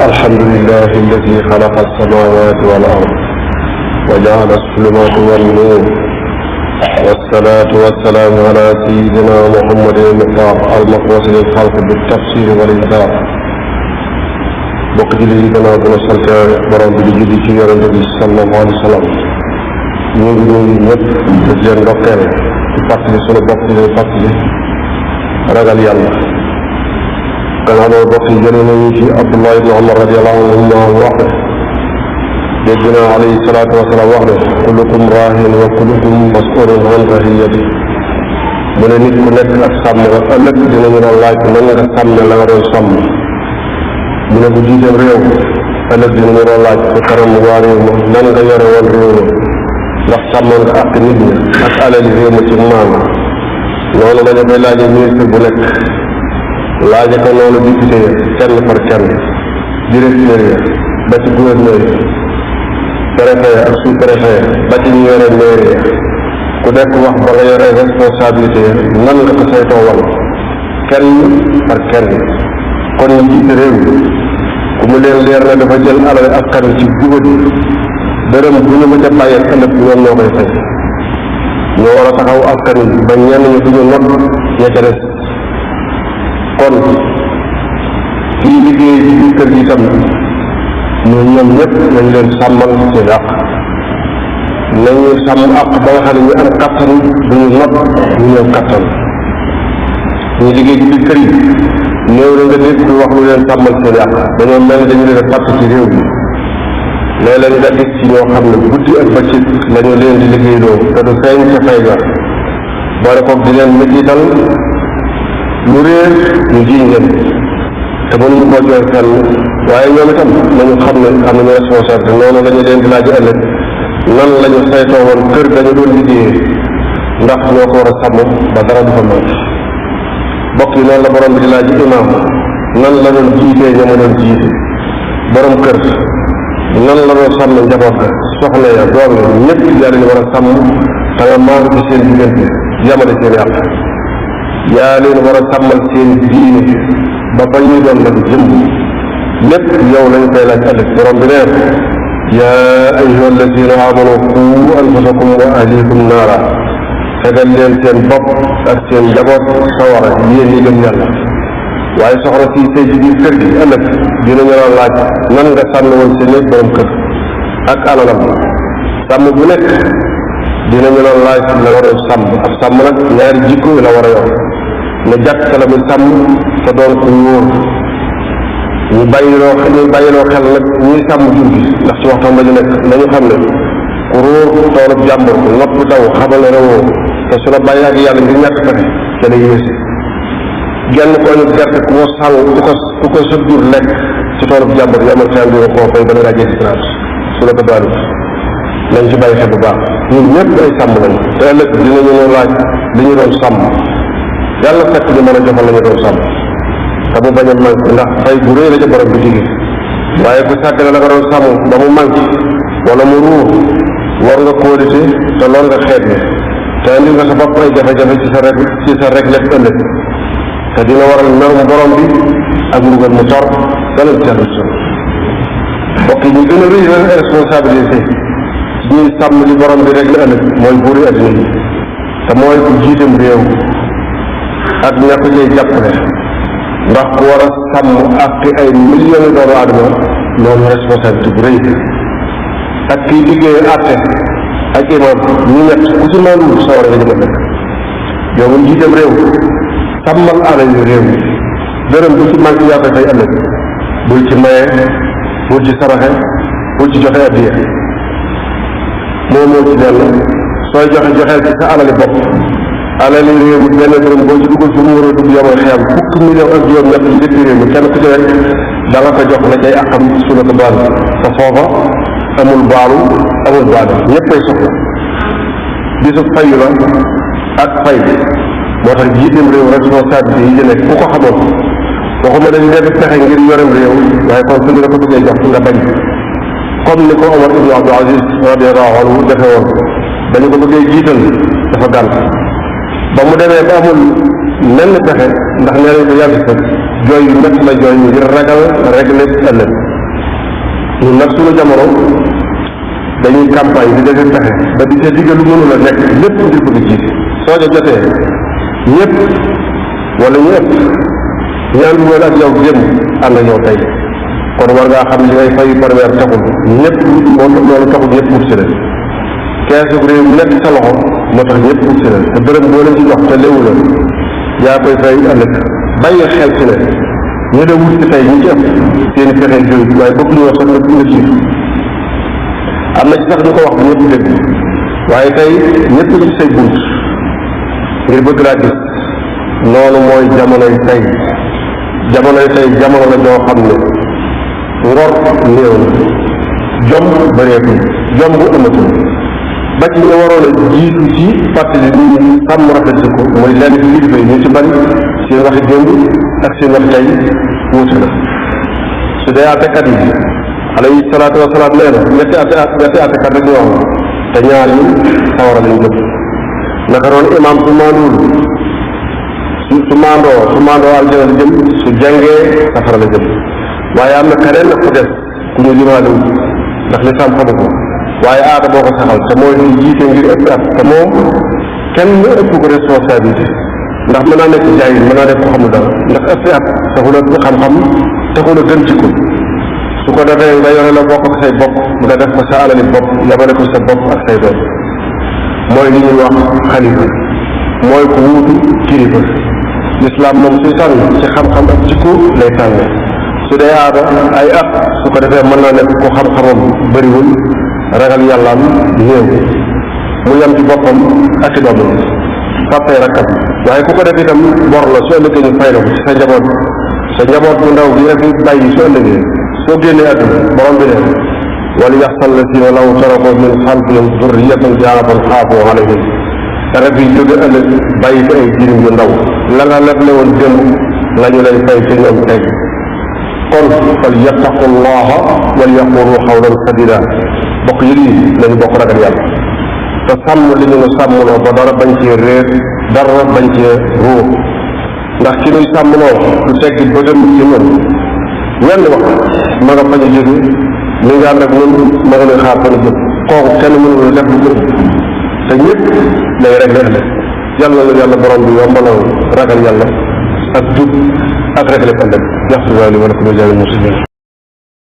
الحمد لله الذي خلق السماوات والأرض وجعل الظلمات والنور والصلاة والسلام على سيدنا محمد المختار المبعوث للخلق بالتفسير والإنذار bokk ji li gannaaw gën a sant borom bi di julli ci yonente bi sallallahu alayhi wa sallam ñu ngi nuyu ñëpp di leen ndokkeel di fàttali sunu bopp di leen fàttali ragal yàlla gannaaw loolu bokk yi jëlee nañu ci Abdullah ibn Umar radiyallahu anhuma wax ne dégg naa alayhi salaatu wasalaam wax ne kullukum raahin wa kullukum mas'ulun an ra'iyyati mu ne nit ku nekk ak sàmm nga ëllëg dinañu la laaj nan nga sàmme la nga doon sàmm mu ne bu jiiteem réew ëllëg dinañu la laaj ci kanam waa réew ma nan nga yore woon réew ma ndax sàmmoon nga ak nit ñi ak alali réew ma ci maam noonu dañu koy laaje ministre bu nekk laaje ko noonu député ya kenn par kenn directeur ya ba ci gouverneur ya préfet ya ak sous préfet ya ba ci ñu yore maire ya ku nekk wax ba nga yore responsabilité ya nan nga ko saytoo wal kenn par kenn kon ñu jiite réew mi ku mu leen leer na dafa jël alal askan ci jubadi dërëm bu ñu ma ca bàyyee ëllëg ñoom ñoo koy fay ñoo war a taxaw askan wi ba ñenn ñi duñu not ña ca des kon kii liggéey ci biir kër gi tam ñoo ñoom ñëpp nañ leen sàmmal seen àq nañu sàmm àq ba nga xam ne ñu am kattan duñu not ñu ñëw kattan ñu liggéey ci biir kër yi néew na nga dégg ku wax lu leen sàmmal seen àq dañoo mel ne dañu leen a fàtt ci réew mi léeg-léeg nga gis ci ñoo xam ne guddi ak bëccëg la ñu leen di liggéeyloo te du feeñ ca fay ga boole koog di leen mettital lu réer ñu jiiñ leen te mënuñu koo jooy fenn waaye ñoom itam nañu xam ne am nañu responsabilité noonu la ñu leen di laaj ëllëg nan la ñu saytoo woon kër dañu doon liggéeyee ndax ñoo ko war a sàmm ba dara du fa manqué bokk yi noonu la borom bi di laaj imaam nan la doon jiitee ña ma doon jiite borom kër nan la doon sàmm njaboot ga soxna ya doom ya ñëpp yaa leen war a sàmm te nga maandu ci seen diggante yamale seen yàq yaa leen war a sàmmal seen diine ba ba ñuy doon nag jëm lépp yow lañu koy laaj ëllëg borom bi neen yaa ayyuha alladina amanu qu anfusakum wa ahlikum naara fegal leen seen bopp ak seen njaboot sawara yéen ñi gëm yàlla waaye soxna si sëy ci biir kër gi ëllëg dinañu la laaj nan nga sàmm woon seen nekk borom kër ak alalam sàmm bu nekk dinañu la laaj la war a sàmm ak sàmm nag ñaari jikko la war a yor ne jàkk la muy sàmm te doon ko wóor ñu bàyyiloo xel nag ñuy sàmm jur gi ndax ci waxtaan la ñu nekk nañu xam ne ku róor toolub jàmbur ko nopp daw xamal ne rewoo te su la bàyyi ak yàlla ngir ñàkk pexe ca la yéesi genn ko ñu gerte ku ko sàll ku ko sa jur lekk ci toolub jàmbur yi amal saan bi nga koo fay ba nga ràjjee ci trace su la ko baalut nañ ci bàyyi xel bu baax ñun ñëpp ay sàmm lañ te ëllëg dinañu ñu laaj li ñu doon sàmm yàlla fekk ñu mën a joxal la ñu doon sàmm te mu bañ a manqué ndax fay bu rëy la ca borom bi digge waaye bu sàggane la nga doon sàmm ba mu manqué wala mu ruur war nga kóolite te loolu nga xeet ni te indi nga sa bopp ay jafe-jafe ci sa rek lépp ëllëg te dina waral merum borom bi ak mbugal mu tor dalal teelu so bokk yi ñu gën a rëy responsabilité ci ñuy sàmm li borom bi rek la ëllëg mooy buuri adduna yi te mooy ku jiitam réew ak ña ko cay jàppale ndax ku war a sàmm ak ay millions doomu aadama loolu responsabilité bu rëy ak kiy liggéey àtte ak imam ñu ñett ku ci maanduwul sawar nga jëm a nekk yow bu jiitam réew sàmmal alal yu réew mi dërëm bu ci manqué yaa koy fay ëllëg bul ci maye bul ci saraxe bul ci joxe addiya moo ci dellu sooy joxeel ci sa alali bopp alali réew mi benn dërëm boo ci dugal fi mu war a dugg yomal xeyam fukki million ak juróom-ñett yi lépp réew mi kenn ku ci rek da nga ko jox la cay àqam su la ko baal te foofa amul baalu amul baal ñëppay soxla bisu fayu la ak fay moo tax jiitam réew responsabilité yi ci nekk ku ko xamoon waxuma dañ def pexe ngir yorem réew waaye kon su ñu la ko bëggee jox nga bañ comme ni ko Omar ibn Abdul Aziz radiyallahu anhu defee woon dañu ko bëggee jiital dafa gànt ba mu demee ba amul menn pexe ndax nee nañ ko yàgg sa jooy yu métti la jooy ngir ragal régler ëllëg ñun nag suñu jamono dañuy campagne di defee pexe ba di ca digga lu mënul a nekk lépp ngir bëgg jiite soo ja jotee ñëpp wala ñëpp ñaan bu woon ak yow génn ànd ak yow tey kon war ngaa xam li ngay fay par weer taxul ñëpp loolu taxul ñëpp wut si la keesu réew mi nekk sa loxo moo tax ñëpp wut si la te dërëm boo leen ci jox te léwu la yaa koy fay ëllëg bàyyi xel ci ne ñu de wut si tey ñu ci ëpp seen pexe jooyu waaye bëgg ñu wax sax nga jiitu am na ci sax ñu ko wax bu ñëpp dégg waaye tey ñëpp ci say bunt ngir bëgg laa gis noonu mooy jamonoy tey jamono la joo xam ne ngor néew na jom bëreetul jom bu ëmmatul ba ci ñu waroon a jiitu ci fàttali nit ñi sàmm rafet ko mooy lenn ci kilifa yi ñu ci bari seen waxi démb ak seen wax tey wuute na su dee àttekat yi alayhi salaatu wasalaam nee na ñetti àttekat rek ñoo am te ñaar ñi sawara lañ jëm naka noonu imaam su maandoo aljana la jëm su jàngee safara la jëm waaye am na keneen ku des ku ñu limaale wu ndax lislaam xamu ko waaye aada boo ko saxal te mooy di jiite ngir ëpp at te moom kenn ëpp ko responsabilité ndax mën naa nekk jaayil mën naa def ko xamul dara ndax ëpp at taxul a xam-xam taxul a gën ci ko su ko defee nga yore la bokk ak say bopp nga def ko sa alali bopp yabale ko sa bopp ak say doom mooy li ñuy wax xalifa mooy ko wuutu kilifa lislaam moom suy tànn ci xam-xam ak jikko lay tànne su dee aada ay at su ko defee mën naa nekk ku xam-xamam bëriwul ragal yàllaam néew mu yem ci boppam ak ci doomam fàttay rakkam waaye ku ko def itam bor la su ëllëgee ñu fay la ko ci sa njaboot bu ndaw bi nga fi bàyyi su ëllëgee soo génnee àdduna borom bi ne wala yaxsal lazina law taraku min xalfihim durriyatan di'aafan xaafu alayhim rab yi jóge ëllëg bàyyi fi ay jirim yu ndaw la nga leble woon démb la ñu lay fay ci ñoom teg kon fal yattaqu llaha wal yaqulu xawlan sadida bokk yi lii nañu bokk ragal yàlla te sàmm li ñu nu sàmmloo ba dara bañ cee réer dara bañ cee ruux ndax ki nuy sàmmloo du teggi bëgëm ci ñun wenn wax ma nga fañ a jóge mi nga ànd ak ñun ma nga nuy xaar fan a jëm kooku kenn mënul def lu ko te ñëpp lay réglé ëllëg yàlla na yàlla borom bi yombalal ragal yàlla ak jub ak réglé ëllëg yaxfir li wa lakum wa li muslimin